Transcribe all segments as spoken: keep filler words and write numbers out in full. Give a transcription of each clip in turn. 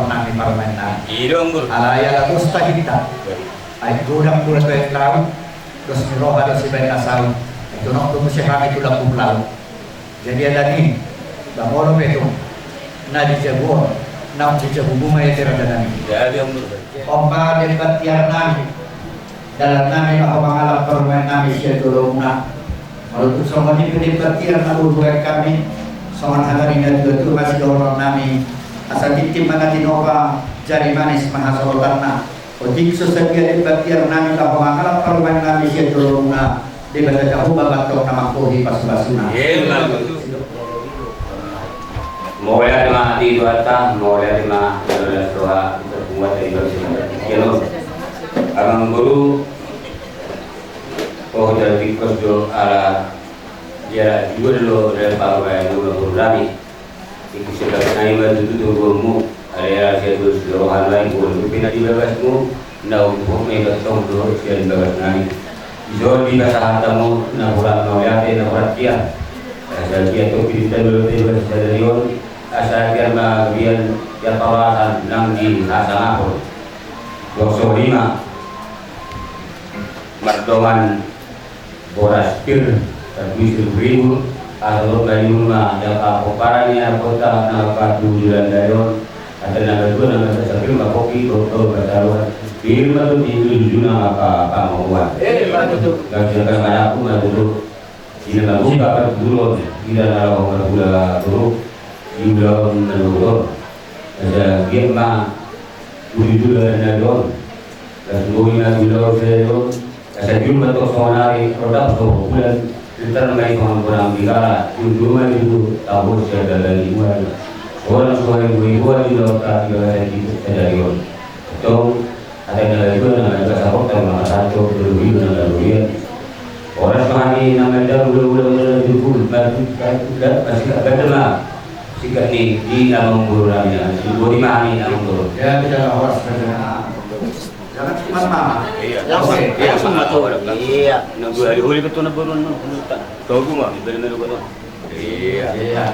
Nami parumaen nami. Alai ala dos tahinta. Ai godang mula tu aek laut, dos ni roha do sibaen na saut. Ai tonok do muse hami tu lambung laut. Jadi alani, bangolo pe tung na di jabu on, naung di jabu buma i, ate raja nami. On ma demban tiar nami. Dalan nami laho mangalap parumaen nami sian jolomuna. Molo tung songon i pe demban tiar na boru aek hami, songon hata ni natuatua ma sidohonon nami: Asa tintin ma na tinopa, jari manis ma hasolotanna. Otik so sadia demban tiar nami laho mangalap parumaen nami sian jolomuna, Debata Jahowa ma antong na manggohi pasupasuna. Mauliate ma di Tuhanta, mauliate ma di Tuhanta. Amang boru, ho jala tingkos do ala jala jual do dalam parumaen nami, boru nami. Tingkos do bagas nami ma tutu tu borumu, ala jala sian dos ni roha nami, boru nami, na di bagasmu, na umpuhon ma i antong do sian bagas nami. Dison dipasahat hamu na horas mauliate, na horas tiar. Asa tiar tong pinta dolo te bagas sadari on, asa tiar ma gabe tiar parhorasan nang di hasangapon. Boso lima. Mardongan boras pir, tarbui siribu-ribu, asa dohot ma i ma di angka pomparan ni anakkonta na mangkatujolo nami on, asa na matua na masa pir ma pongki, dohot ma saluan, pir ma tutu di jujuna angka pangomoan. Gabe sian angka anakku ma tutu. Ina ma buka parguru on, ina na laho marhula boru di ulaon na dohot on. Asa giat ma hujujul na dohot on. Las boi na di ulaon sadari on. Asa jumpa tong songon ari, rondang songon bulan. Pintar ma i songon bonang di kala. Jumpa ma i tu tahu sian dalan di mual. Orang suai boi buat di ulaon tadi, asa di sadari on. Tong Ate na lalu na lalu ka sapok tau maka santo dulu dulu na lalu ia. Horas ma hami na mada ulo ulo na lalu dulu madu ka uda masih ka bada ma. Sikat ni di amang boru nami na si bodi ma hami amang boru. Ya, tidak horas saja. Jangan cuma mama. Iya. Iya, sama tuh. Iya. Nunggu hari huli ketua na boru nunggu. Tahu gua mah. Beri melu ketua. Iya. Iya.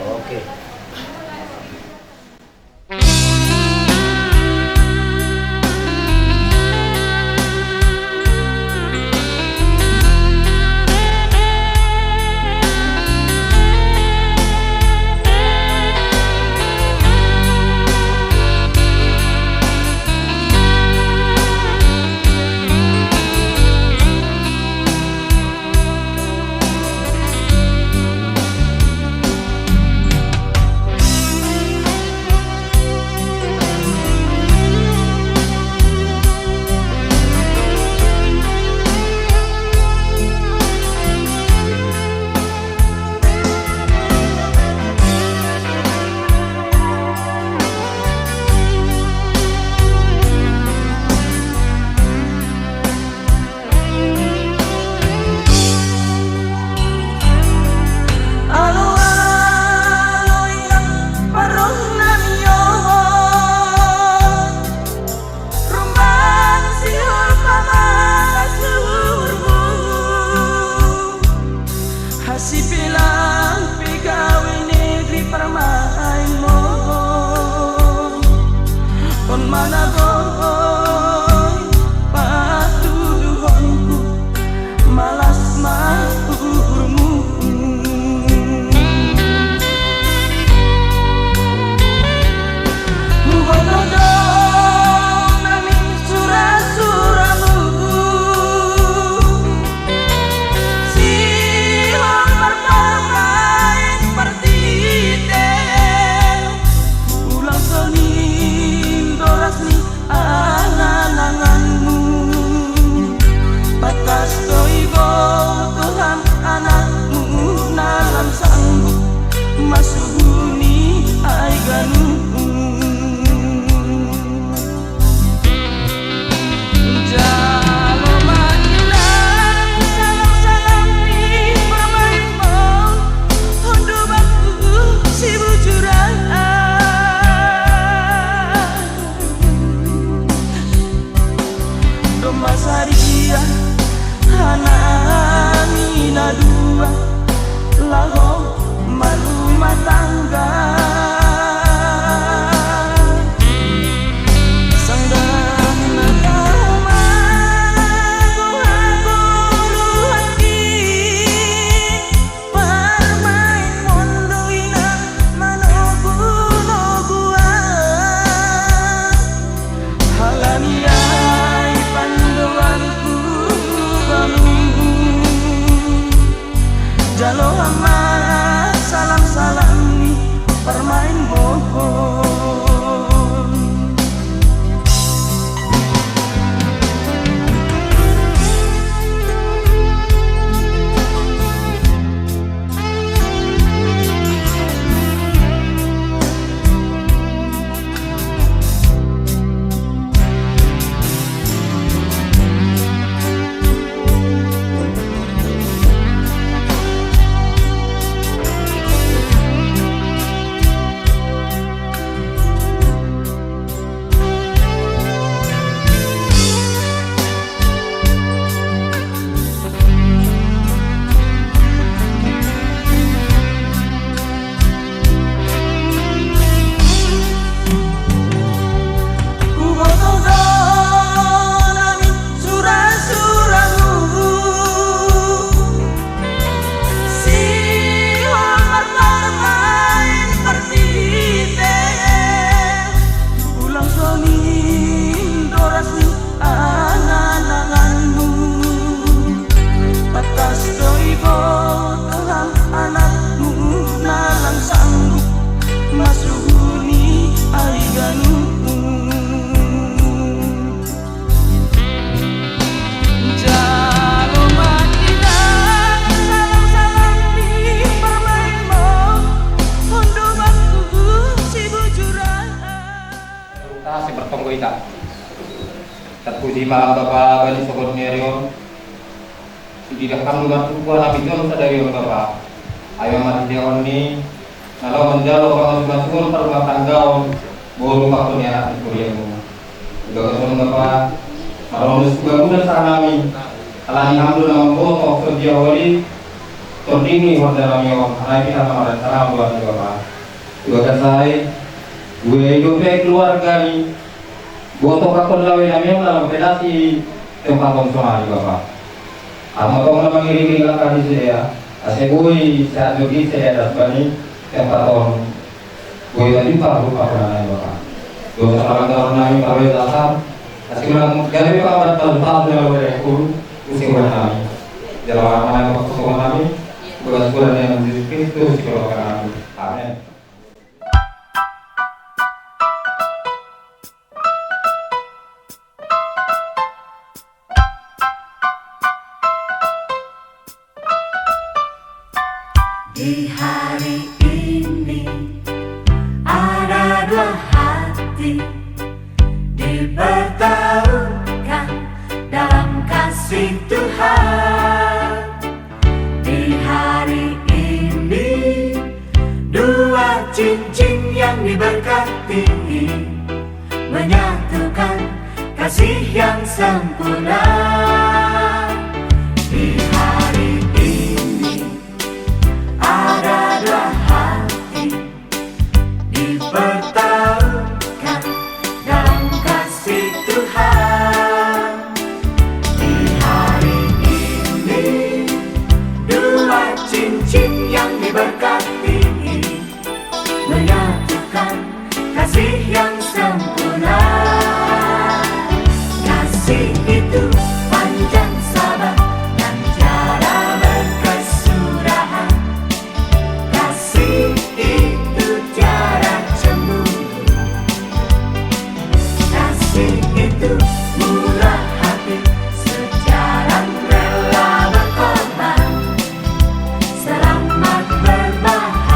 Oke. Hasipelang pegawai negeri parmainmon. On ma na boi patuduhonku, malas ma umurmu. Huboto do nami surasuramu. Sihol marparmaen partite, ulang sonin do ras ni laho marrumah tangga. Sandang na laho manggohagoluhon i, parmainmon do inang manogunoguan. Halani ai pandohanku tu bamu, jalo ma salamsalam ni parmainmon. Huboto do nami surasuramu, sihol marmain partite, ulang sonin doras ni angan-anganmu. Pantas do iboto hang anakmu na lang sanggup masuhuni ai ganup. Jalo ma hita salam-salam ni parmainmon, on do bangku si bujuran. Tahe martonggo hita. Tarpuji ma Ham Bapa, bani sogot ni ari on. Diida Ham do martumpu hami tu sadari on Bapa. Ai ma marhite on i na laho manjalo pangasu-asuon parrumahtanggaon boru pakon ni anak ni huriamu. Di bagasan on Bapa, marhite on do suka guna sahat hami. Alani Ham do na mamboto songon dia holi tonding ni horja nami on, alai pina na marhite Ham do Bapa. Di bagasan i, ue i dope keluarga ni boto pakon lae nami on na laho mandalan di tempat on sonari Bapa. Ahu ma tong na mangiring-iring angka ni sidea, ase boi sahat jo di sidea das bani tempat on. Boi ma jumpang rupa penanai Bapa. Dosa paranggaron nami parwe dasar, ase ulang gabe pangabatan tahu na laho dari guru, usi ulang nami. Jalo ma nami pakosongan nami, buat syukuran yang Yesus Kristus, si keluarga nami. Amin. Di hari ini ada dua hati dipertemukan dalam kasih Tuhan. Di hari ini, dua cincin yang diberkati menyatukan kasih yang sempurna. Di hari ini, ada dua hati dipertemukan dalam kasih Tuhan. Di hari ini, dua cincin yang diberkati menyatukan kasih yang sempurna. Kasih itu panjang sabar dan tiada berkesudahan. Kasih itu tiada cemburu. Kasih itu murah hati, setia dan rela berkorban. Selamat berbahagia.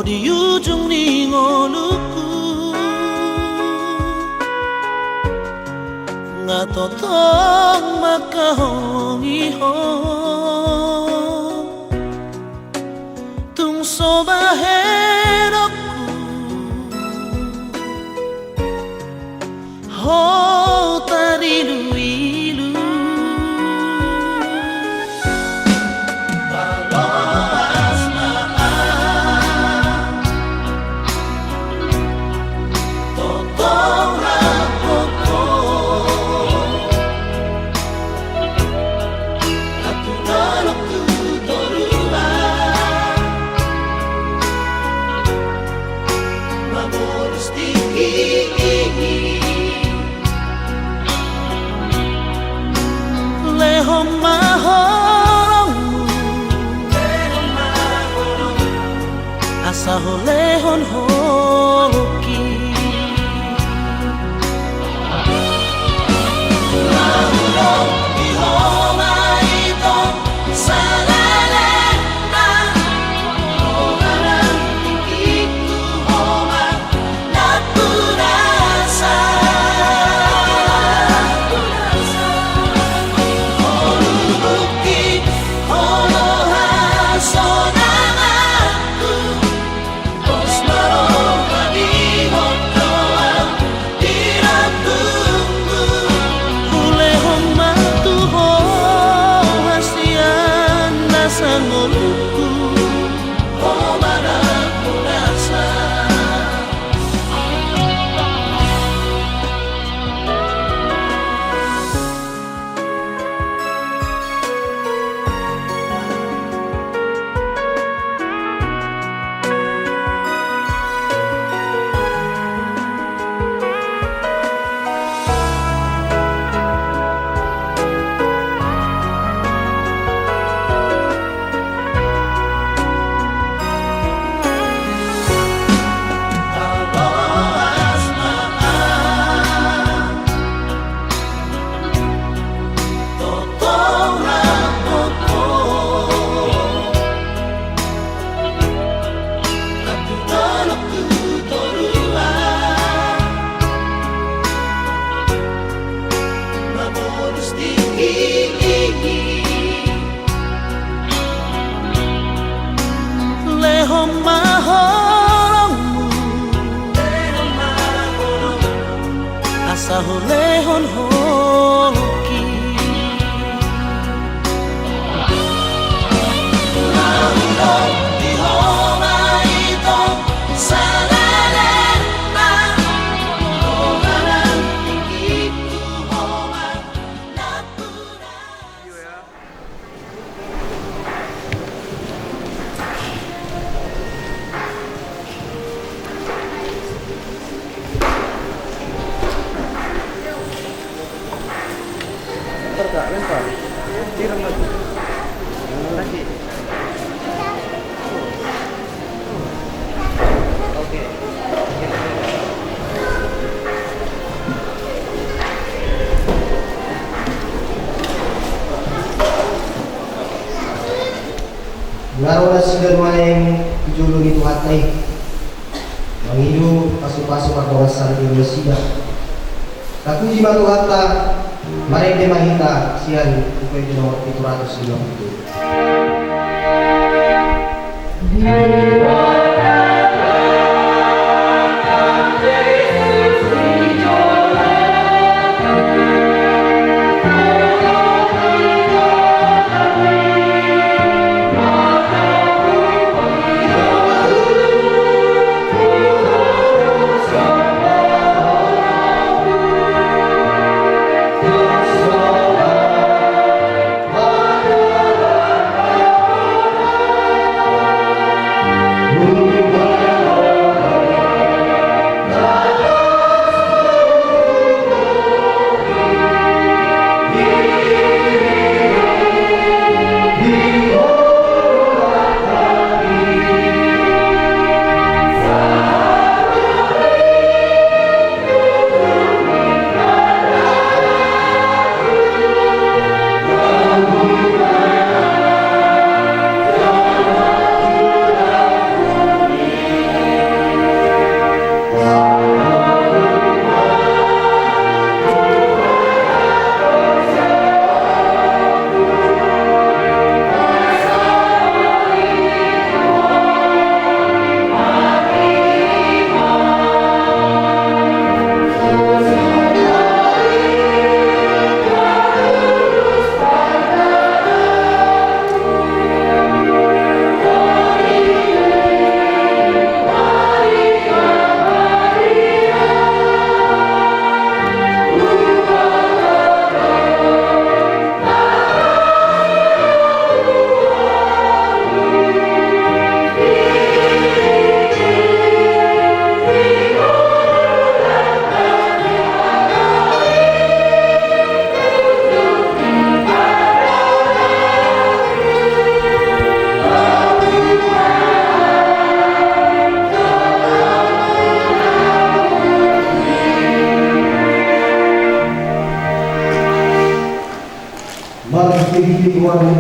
Di ujung ni ngolungku, nga totong mangkaholongi ho. Tung so bahenonku ho tariluilu. Paloas ma au, totong rap ho. Atu dolok tu toruan, mamolus tingki i. Lehon ma holongmu, asa ho lehon holongki. Laho di ho ma i tong saleleng na, ho ma nangkin tu ho ma nampunasa. Ho lulungki, ho do hasonanganku. Pos ma roha di ho do au di lambungmu. Hulehon ma tu ho hasian na sangolungku, ho ma nampunasa. Lehon ma holongmu, asa ho lehon holongki. Laho di ho ma i tong saleleng na, ho ma nangkin tu ho ma nampunasa. Nga ro nasida nuaeng tu jolo ni Tuhanta i, mangido pasupasu pardongansaripeon nasida. Tapuji ma Tuhanta. Marende ma hita sian Buku Ende nomor pitu ratus lima puluh.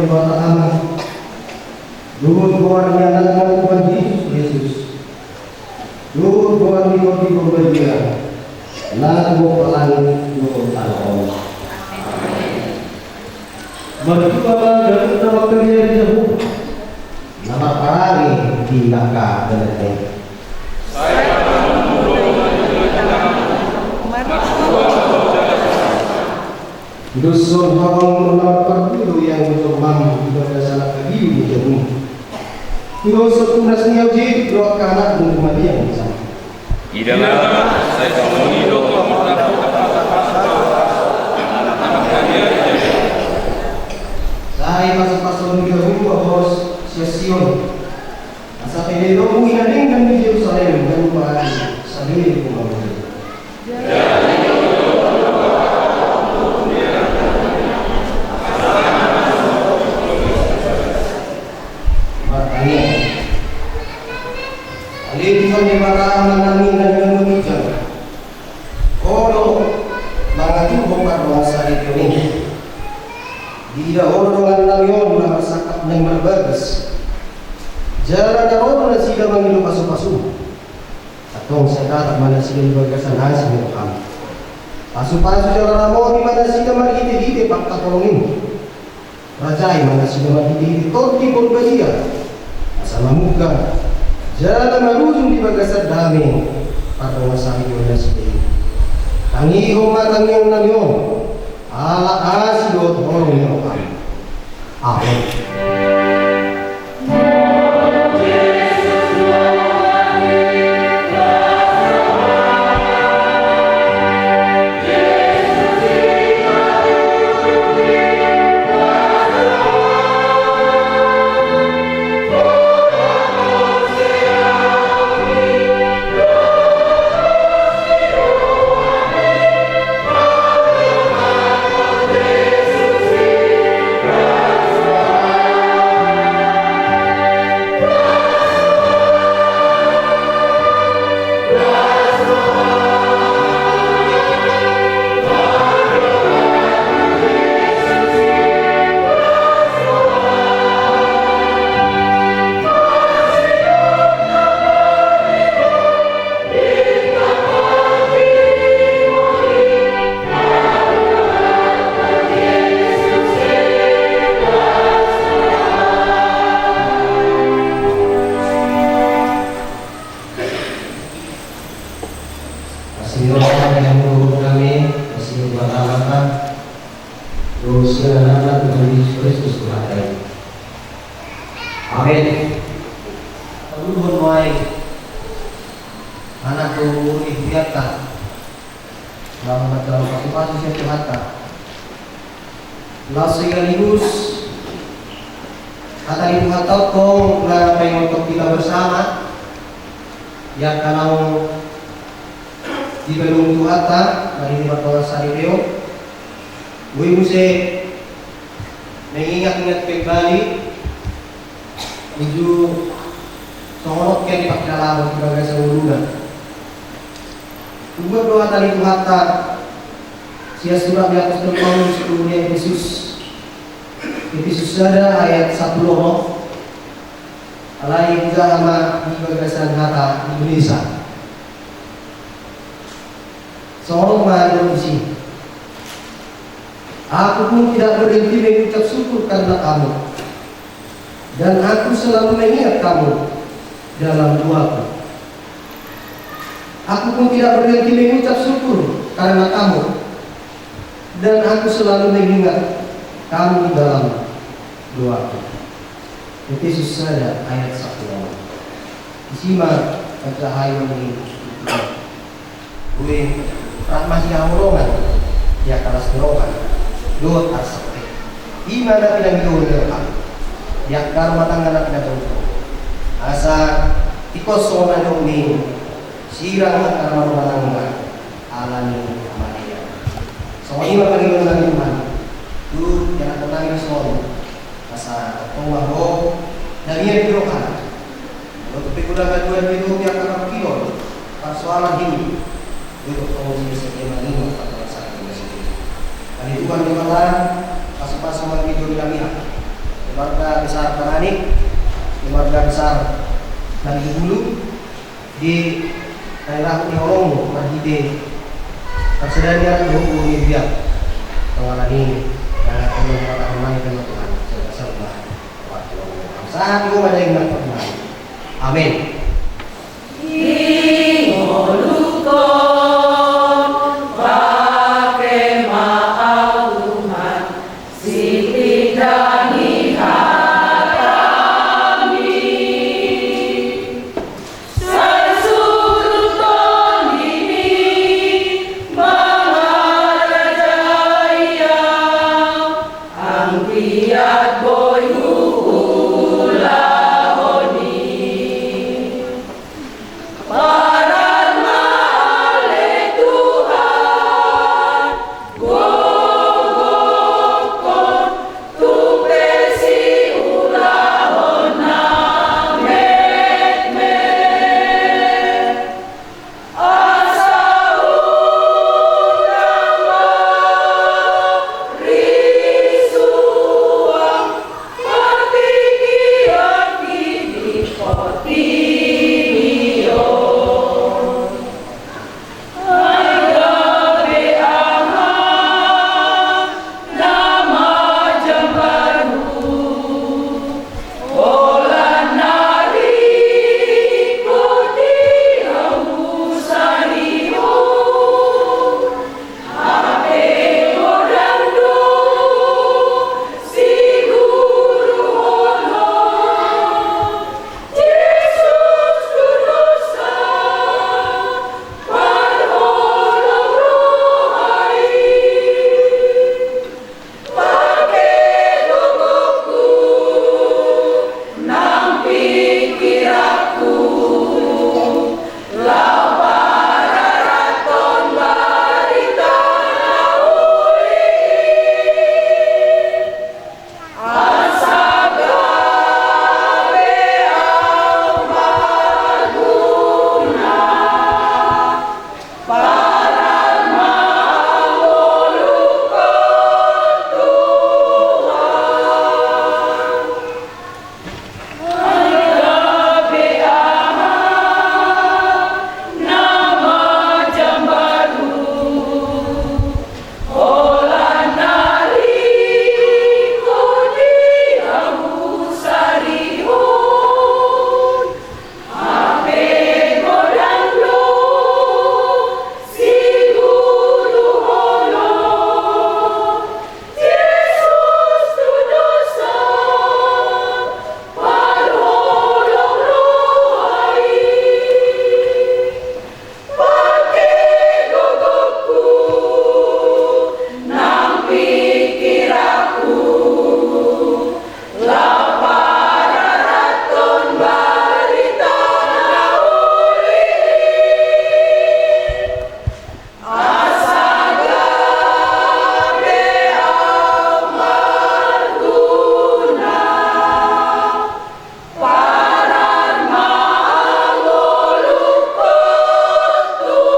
Debata Ama, dohot goar ni Anakna Tuhan Jesus Kristus, dohot goar ni Tondi Porbadia, na tumompa langit dohot tano on. Martua ma ganup na mangkabiari Jahowa, na marparange di angka dalanna i. Doshon hamu na marpargudo iang jolmam di bagasan angka biu ni jabum. Doshon tunas ni au jejut do angka anakmu di maliang di sana. Ida ma, sai songon i do. Sai pasupasuhon Jahowa ho sian Sion. Asa peleon mu inna denggan di Jerusalem, dan upahari sabelebelebna. Martangiang. Ale Tuhan Debata Ama nami na di banua ginjang. Ho do mangaturhon pardongansaripeon i. Diida Ho do dongan nami on na marsangkap naeng marbagas. Jala na ro do nasida mangido pasupasu. Antong sai tatap ma nasida di bagasan asi ni roham. Pasupasu jala ramoti ma nasida marhitehite pangkatolongim. Rajai ma nasida marhitehite Tondi Porbadia, asa mamungka jala marujung di bagasan dame pardongansaripeon nasida i. Tangihon ma tangiang nami on, ala asi dohot holong ni roham. Amen. Asi ni roha ma di hamu dohot nami, asi ni Debata Ama, dohot sian Anakna Tuhan Jesus Kristus Tuhanta i. Amen. Pauluhon ma i, anak dohot boru ni hurianta, laho manjalo pasupasu sian Tuhanta. Laos sekaligus hata ni Tuhanta on tong na paingothon hita bersama di angka naung dipadomu Tuhanta marhite pardongansaripeon. Boi muse mengingat-ingat kembali uju songon on hea di pangkilalahon di bagasan ngoluna. Umbahen do hata ni Tuhanta sian surat ni apostel Paulus tu huria Efesus. Efesus sada ayat sampulu onom. Alai hujaha ma di bagasan hata Indonesia. Songon on ma didok disi. Aku pun tidak berhenti mengucap syukur karena kamu. Dan aku selalu mengingat kamu dalam doaku. Aku pun tidak berhenti mengucap syukur karena kamu. Dan aku selalu mengingat kamu dalam doaku. Efesus sada ayat sampulu onom. Disi ma panjahaon ni. Ue, rap ma sihaholongan di angka las ni roha dohot arsak. I ma na pinangidoon ni roha di angka rumah tangga na pinangidoon. Asa ingkon songon na nidok ni sirang angka rumah tangga ala ni hamalian. Songon i ma pangidoan nami, Tuhan, tu ianakhon nami dison. Asa tongtong ma Ho na mian di rohana. Molo tung pe godang haduan di roha di angka parungkilon, parsoalan i, boi tongtong nasida sadia mangido pardongansaripeon nasida. Ale Tuhan Debata, pasupasu ma di roha ni hami. Marga besar Tanani, marga besar Nadi Hulu, di daerah ni holongmu marhite parsadaan ni anak dohot boru ni biak. Tonganan i, na tonganan i, Tuhan, sahat di rumah. Sahat di rumah dari mana, Tuhan. Amin. Ingoluhon, pake ma au Tuhan, sitindangi hatami. Sai surut tondimi mangarajai au, anggiat boi huulahon i. Parar ma ale Tuhan, gogokhon, tung pe siulahon na metmet. Asa unang marisuang partingkian di portibi on. Ai gabe aha na majambarhu, holan na ringkot i ahu sarihon. Hape godang do siguruhon, Jesus tu dosa parholong roha i. Pake gogongku nang pingkiranku, laho pararathon barita na uli i. Asa gabe au marguna. Parar ma au ngoluhon, Tuhan. Ai gabe aha na majambarhu, holan na ringkot i ahu sarihon. Hape godang do siguruhon, Jesus tu dosa parholong roha i. Pake gogongku nang pingkiranku, laho pararathon barita na uli i. Asa gabe au marguna. Parar ma au ngoluhon, Tuhan.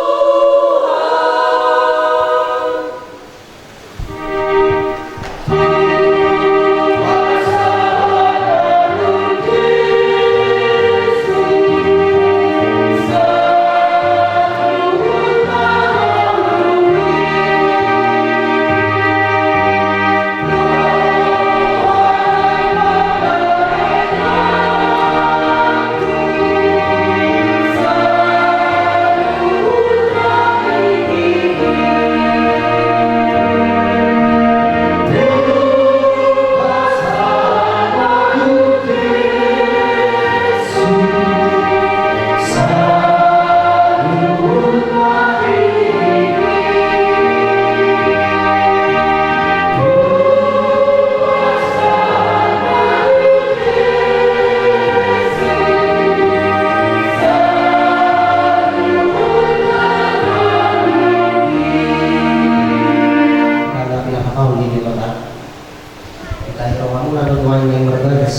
Hita i rohamuna do Tuhan na marbagas.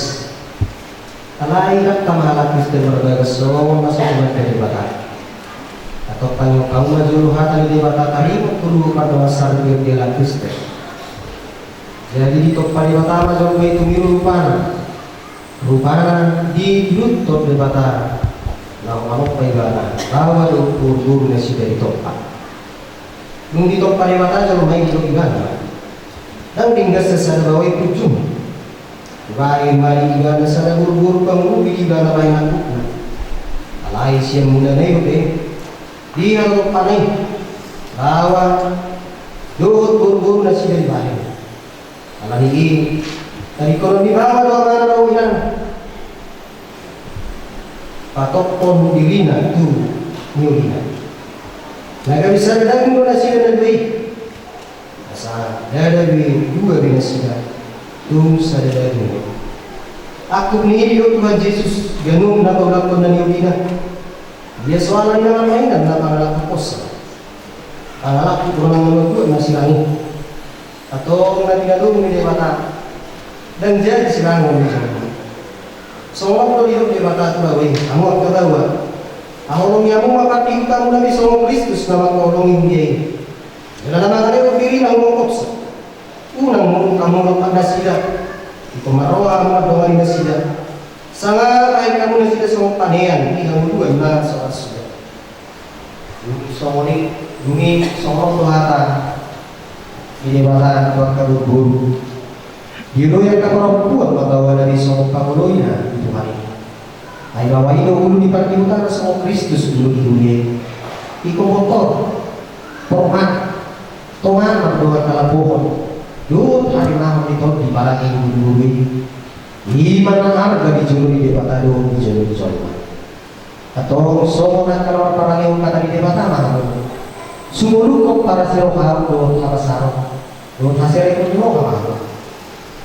Alai rap tama halak Kristen marbagas on na so tuhan pe Debata. Atau tanggung kamu maju hata ni Debata tarima kuru pada wasar di halak Kristen. Jadi ditompa Debata ma jolma i tu miru rupana. Rupana diduthon Debata, laho manompa ibana, laho ma dohot boruboru nasida ditompa. Dung ditompa Debata jolma i, didok ibana: Ndang denggan sasada baoa i punjung. Dibahen ma di ibana sada boruboru pangulupi di ibana bahen angkupna. Alai sian mulana i dope dihatompana i baoa dohot boruboru nasida dibahen. Alani i, tadingkonon ni baoa do amana dohot inana, patophon dirina tu niolina. Na gabe sada daging do nasida na dua i. Asa ndada be dua be nasida, tung sada daging do. Angkup ni i do Tuhan Jesus ganup na paulakhon na niolina. Dia so ala ni na marmain na pangalakhonsa. Pangalakhon do na mambuat na sirang i. Antong na pinadomu ni Debata ndang jadi sirangon ni jolma. Songon do didok Debata tu baoa i: Hamu angka baoa, haholongi hamu ma pardihutamuna be songon Kristus na mangkaholongi huria i. Jala na mangalehon dirina humongkopsa. Unang muruk hamu dompak nasida. Ingkon marroha hamu mandongani nasida. Sanga bahen hamu nasida songon panean di hangoluan na so ra suda. Dung i songon i, dung i songon on do hata ni Debata tu angka boruboru. Dioloi angka parompuan ma baoana be songon pangoloina di Tuhan i. Ai baoa i do ulu ni pardihutana songon Kristus ulu ni huria i. Ingkon botor, pormat, tonganan dohot halapohon dohot harimahon ni tondi, apalagi boruboru i. I ma na arga di jolo ni Debata dohot di jolo ni jolma. Antong songon angka na marparangehon hata ni Debata ma hamu. Sumolukhon parasi roha dohot habasaron dohot haserepon ni roha ma hamu.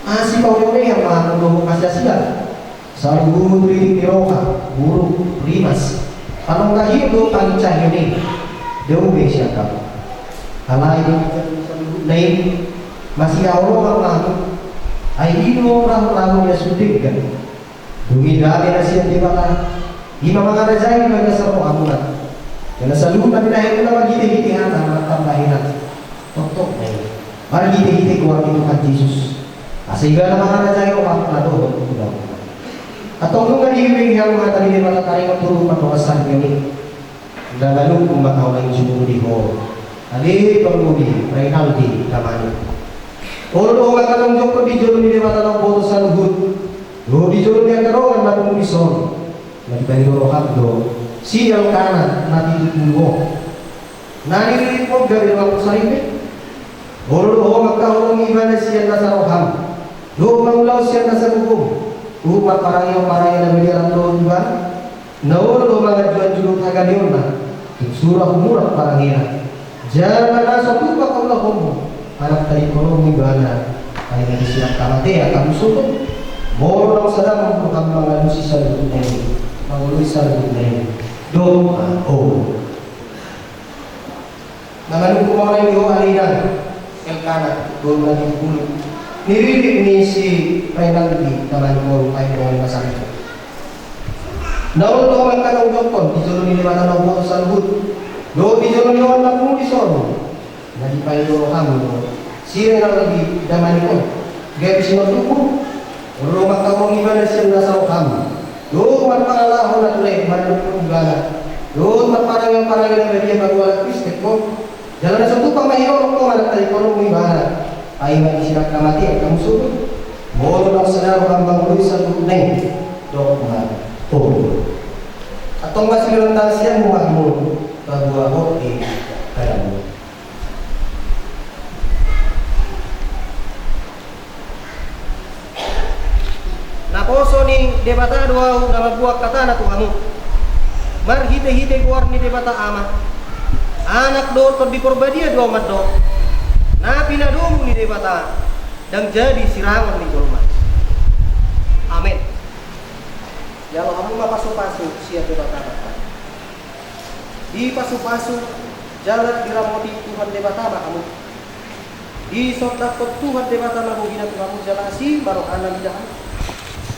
Asi paoleolean ma hamu dohot hasiasian. Saluhut ritik ni roha, buruk, rimas, panongga hian dohot pangincahion i, dao be sian hamu. Alai di saluhutna i, masihaholongan ma hamu. Ai i do rahut-rahut ni na sun denggan. Dung i dame na sian Debata, i ma mangarajai bagasan rohamuna. Jala saluhut na pinahenmuna marhitehite hata na martamba hela. Tongtong ma i, marhitehite goar ni Tuhan Jesus, asa ibana mangarajai rohamuna dohot ulaonmuna. Antong nunga diberengi hamu hata ni Debata taringot tu rupa dongan saripeon i. Na manungkun ma au naeng jumolo di ho, ale pangoli Rainaldi Tamani. Olo do ho mangkatonggothon di jolo ni Debata na umboto saluhut dohot di jolo ni angka dongan na pungu dison. Na dipaingot roham do si Elkana na pitu pulu on, na niriritmon gabe donganmu saripe. Olo do ho mangkaholongi ibana sian nasa roham dohot mangulahon sian nasa gogom, tu marparangehon parange na badiaran dohot ibana. Na olo do manganjuanju dohot hagabeonna, tung sura humurang parangena. Jala na so tupa haulahonmu, manang tadingkononmu ibana, ai na di silang hamatean hamu sogot. Molo naung sada roham mangalusi saluhutna i, mangoloi saluhutna i, dok ma olo. Na manungkun ma au naeng di ho ale inang Elkana, dohot na di pulu ni ririt ni si Rainaldi Tamani, molo paingotan na saripe. Na olo do ho mangkatonggothon di jolo ni Debata na umboto saluhut dohot di jolo ni dongan na pungu dison. Na dipaingot roham do si Rainaldi Tamani on gabe sinondukmu. Olo do ho mangkaholongi ibana sian nasa roham dohot marpangalaho na ture manungkun ibana, dohot marparangehon parange na badia paduahalak Kristen ho. Jala na so tupa ma hiolong ho manang tadingkononmu ibana, ai na di silang hamatean hamu sogot. Molo naung sada roham mangoloi saluhutna i, dok ma olo. Antong ma sian tangan sian mu ma hamu paboahon i. Naposo ni Debata do au na mamboan hatana tu hamu. Marhitehite goar ni Debata Ama, Anak dohot Tondi Parbadia do au mandok, na pinadomu ni Debata ndang jadi sirangon ni jolma. Amen. Jalo hamu ma pasupasu sian Debata Bapa. Dipasupasu jala diramoti Tuhan Debata ma hamu. Disondangkon Tuhan Debata ma bogina tu hamu jala asi ma rohana mida hamu.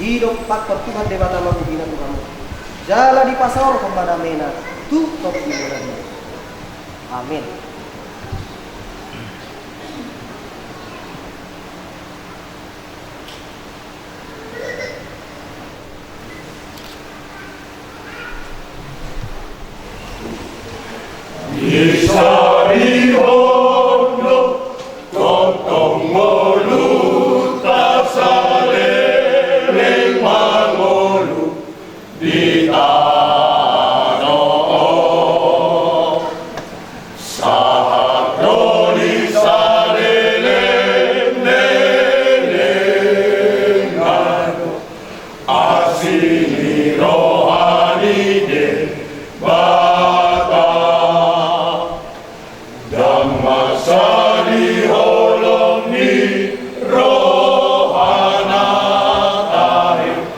Didompakkon Tuhan Debata ma bogina tu hamu jala dipasaorhon ma damena tu tondi muna. Amen. Disarihon do tongtong ngolunta saleleng mangolu di tano on. Sahat do di saleleng lelengna do asi ni roha ni Debata. Ndang mansai holong ni rohana tahe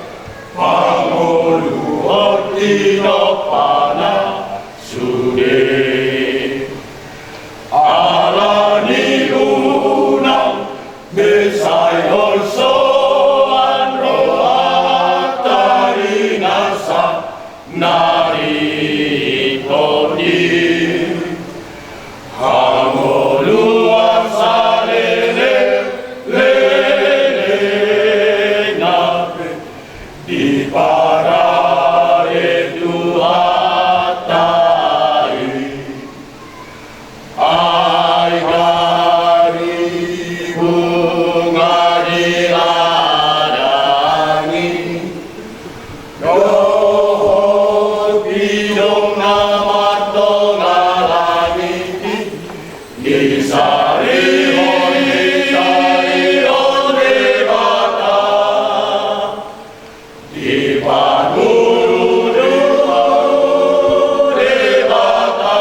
pangoluhon tinompana sude. Ala ni unang be sai holsoan rohanta di nasa na ringkot i. Hangoluan saleleng lelengna pe diparade Tuhanta i. Ai gari bunga di ladang i, dohot pidong na martonga langit i, disarihon, disarihon Debata. Diparmudu Debata,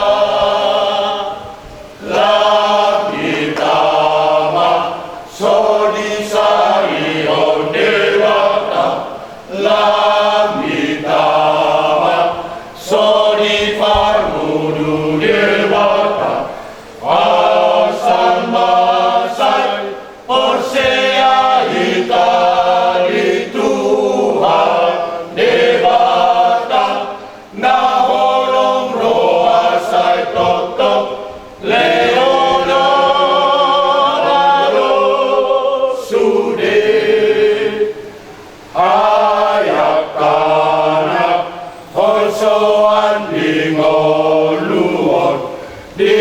lam di tama so disarihon Debata, lam di tama so diparmudu Debata. Asal ma sai porsea hita di Tuhan Debata, na holong roha sai tongtong lehononna do sude. Ai angka na holsoan di ngolu on, di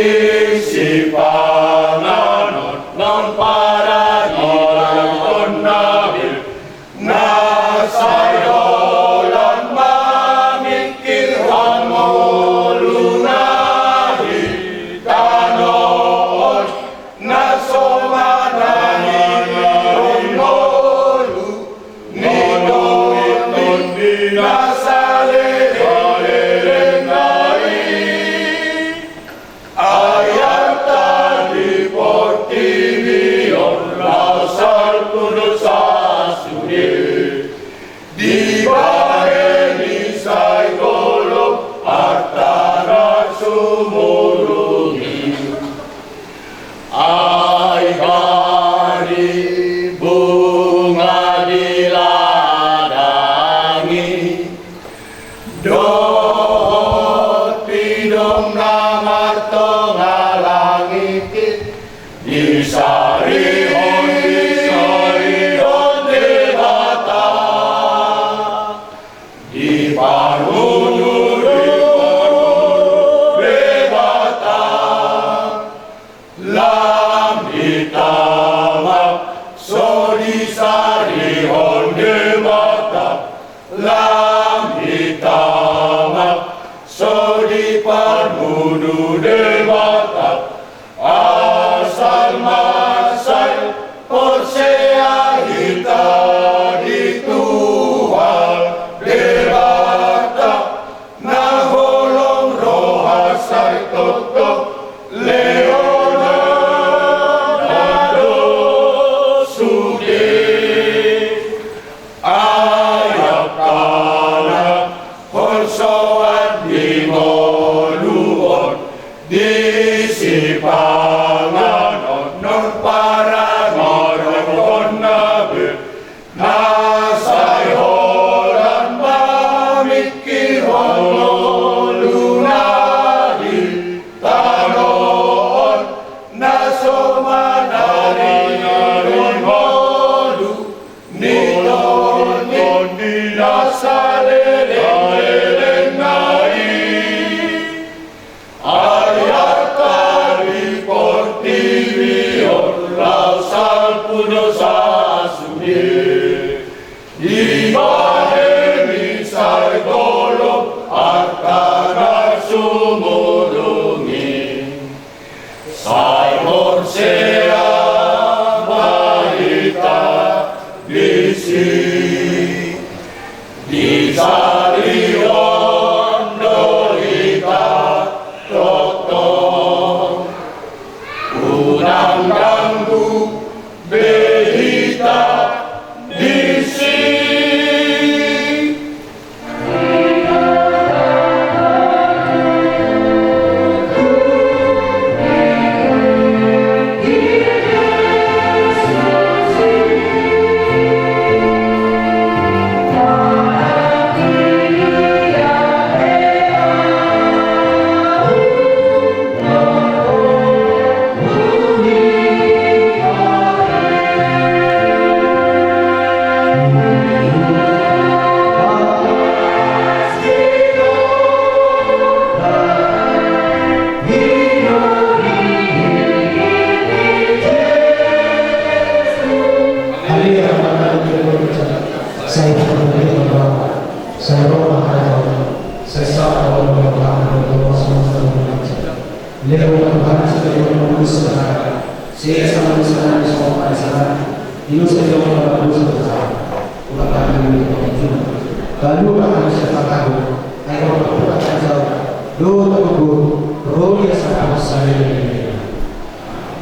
sipanganon, non paradiankonna be, na sai holan mamingkirhon ngoluna di tano on, na so manangihon ngolu ni Tondi na saleleng lelengna i. Ai arta di portibi on laho salpu dosa sude, dibahen i sai golop arta na sumurung i. Ai gari bunga di ladang i, dohot pidong na martonga langit i, disarihon, disarihon Debata. Diparmudu, diparmudu Debata. Lam di tama so disarihon Debata, lam di tama so diparmudu Debata. Asal ma sai porsea hita di Tuhan Debata, na holong roha sai tongtong lehononna do sude. Ai angka na holsoan di ngolu on, di sipanganon, non paradiankonna be, na sai holan mamingkirhon ngoluna di tano on, na so manangihon ngolu ni Tondi na saleleng lelengna i. Ai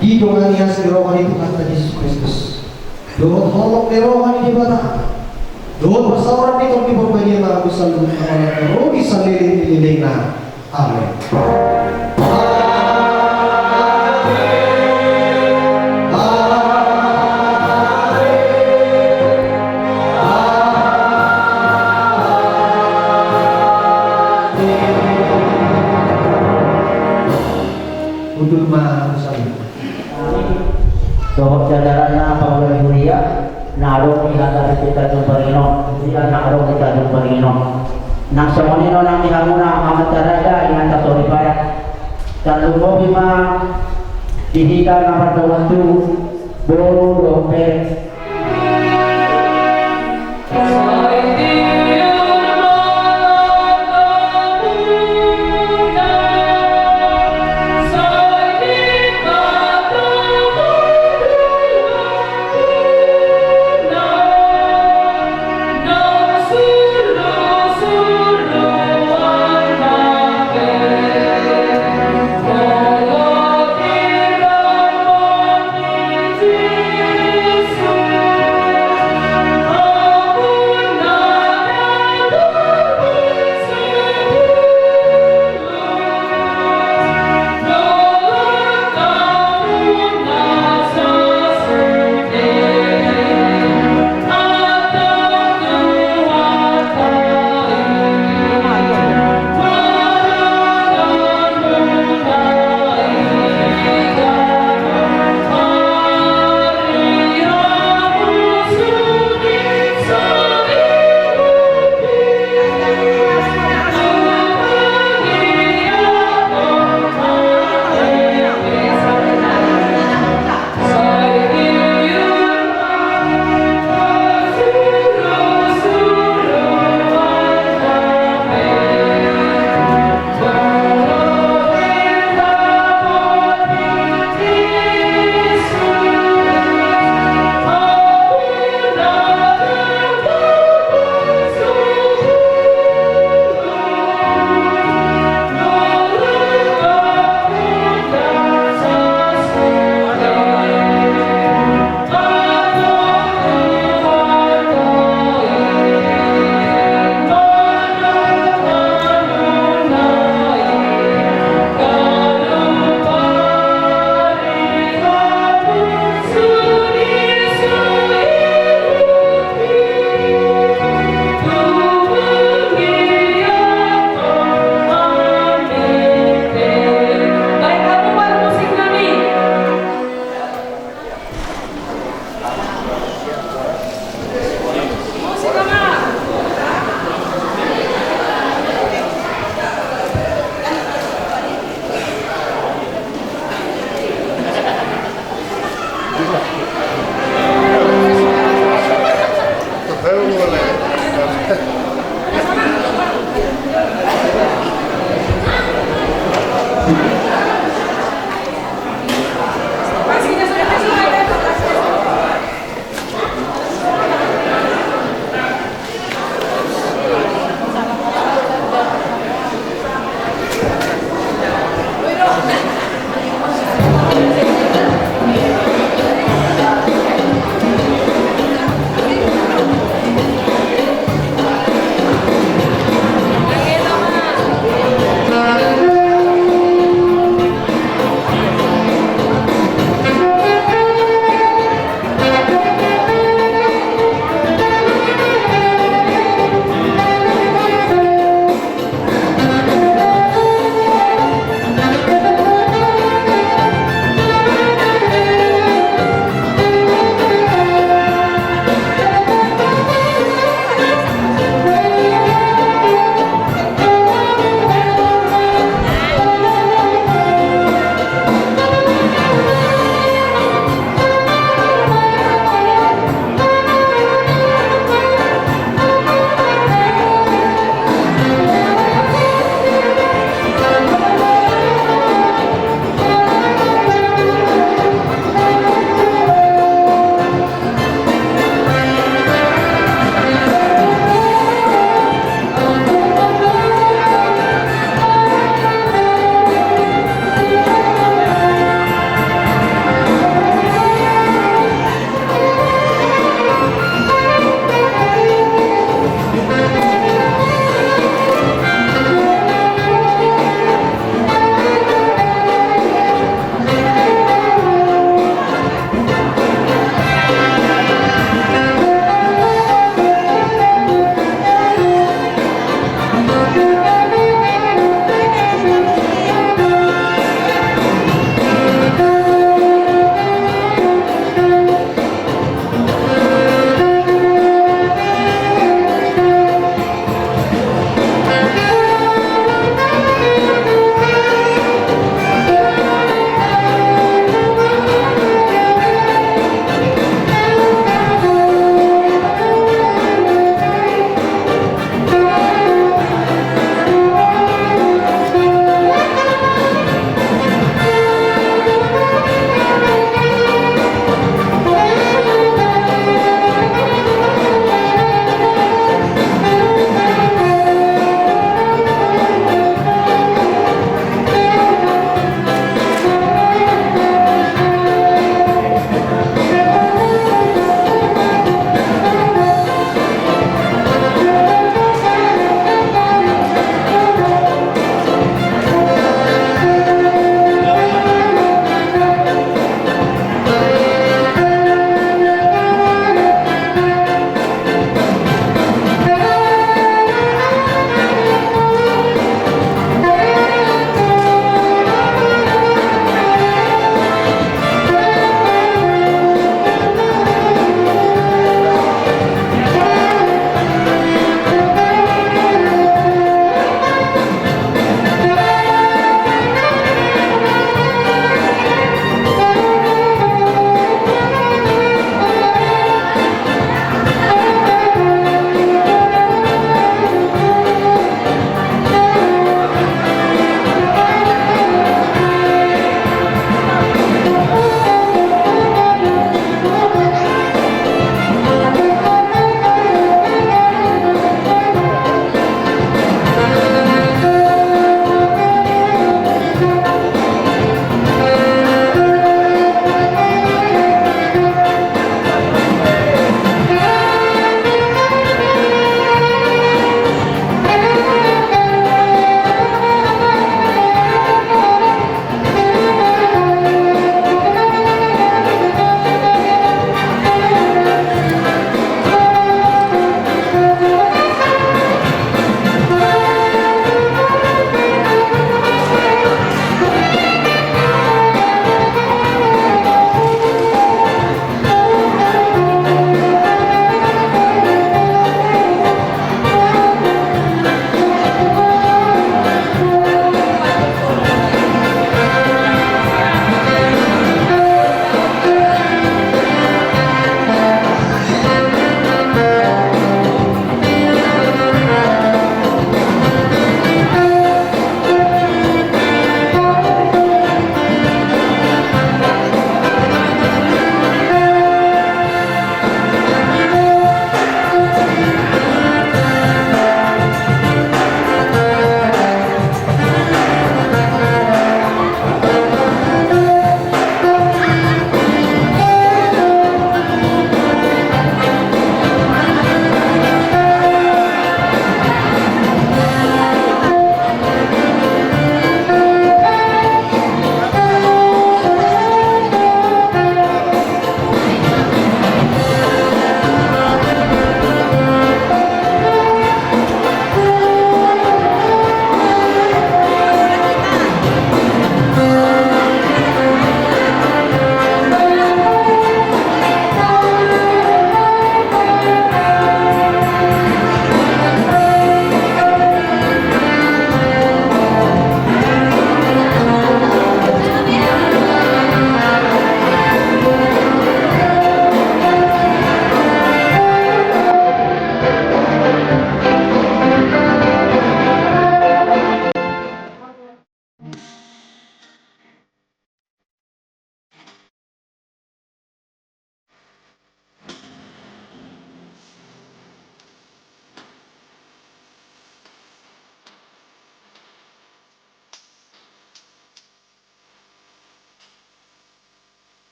Didongani asi ni roha ni Tuhanta Jesus Kristus, dohot holong ni roha ni Debata, dohot parsaoran ni Tondi Porbadia ma on saluhutna, ro di saleleng ni lelengna. Amen. Hundul ma on saluhutna. Dohot jajaranna pangula ni huria na adong di hita di Tanjung Pangeran, huria na adong di Tanjung Pangeran. Nang songon i nang di hamuna amanta raja, inanta soripada. Tarlumobi ma di hita na mardongan tubu, boru dohot bere.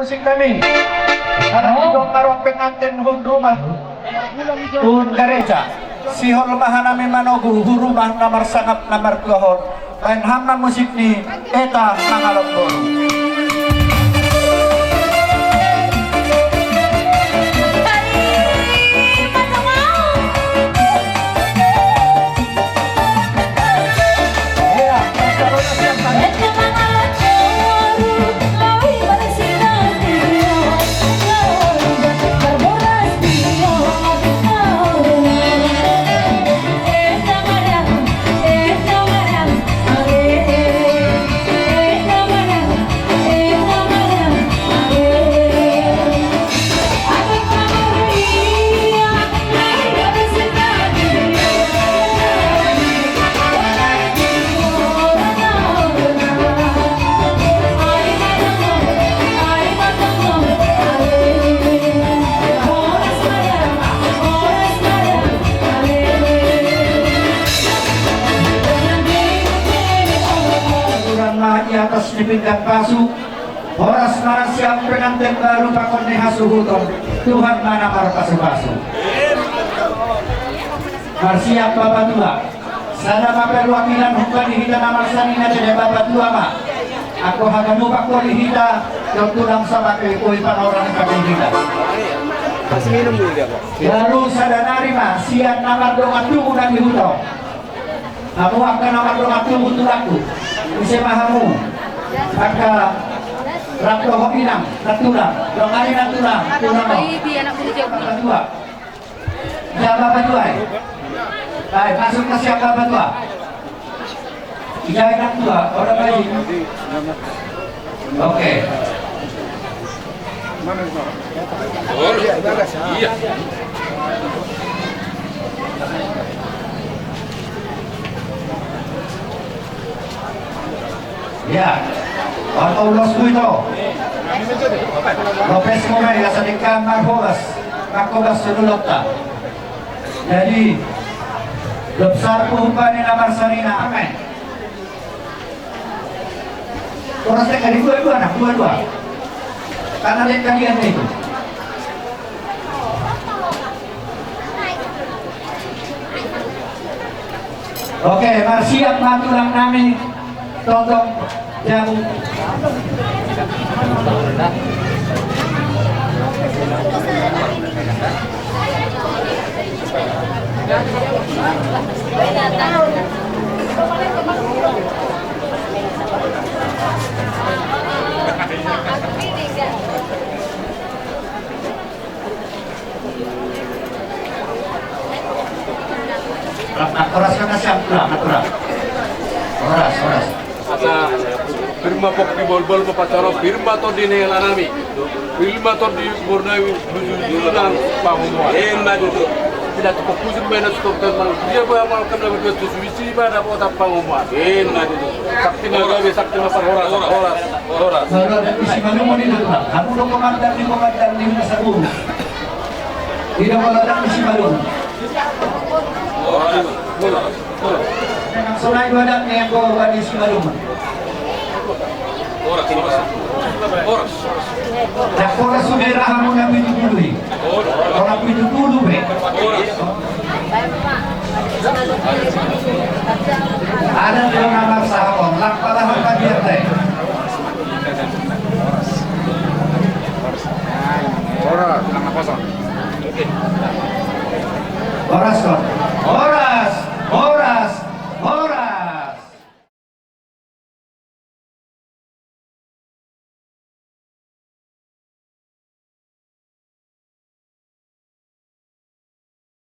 Musik nami. Karena dong marong pengantin hun rumah. Hun gareja. Sihol ma hanami manogu hun rumah na marsangap na martuahon. Baen hamu ma musik ni Eta Mangalombo. Aturan ma i atas ni pinggan pasu. Horas ma na sian pengantin baru pakon ni hasuhuton, Tuhan ma na marpasupasu. Marsiap bapatua. Sada ma perwakilan humbani hita na marsanina, jadi bapatua ma. Anggo haganup anggo di hita, tulang sama ke koi panorang kami hita. Baru sada nari ma sian na mardongan tubu na di huta on. Hamu angka na mardongan tubu tulangku, ise ma hamu? Angka rap dohot inang nantulang, dong ari nantulang, tulang on. Bapatua. Ija bapatua i. Baik, masuk ma sian bapatua. Ija inangtua, ora baik. Oke. Iya. Iya. Oto ulos kuito. Lopes mulai asa dengkan marhoras. Marhoras sudulota. Jadi, lopes sarpu humbani na marsanina, amen. Orang saya kali dua-dua, nah, dua-dua. Karena dia kalian itu. Oke, marsiap ma tulang nami, tongtong jamu. Horas, horas, horas, siap, tulang, tulang. Horas, horas. Asa, pir ma pongki bolbol, papacaron, pir ma tondi ni hela nami. Pir ma tondi bornai, luju-luju nang pangomoan. Emma tutu. Tidak cukup kusir main stop dan malu. Dia buat makan dapat dua tujuh biji, mana dapat otak pangomoan. Emma tutu. Sakti ma gabe, sakti ma parhoras, horas, horas. Baru adat ni Simalungun i do, tulang. Hamu do komandan ni, komandan ni Nasaburu. I do baru adat ni Simalungun. Memang sonai do adat ni anggo adat ni Simalungun. Horas, horas. Horas. Ndang horas sude ra hamu na pitu pulu i. Horas pitu pulu be. Adat do na marsahapon, lang pala hata biar dai. Horas. Horas, horas. Horas.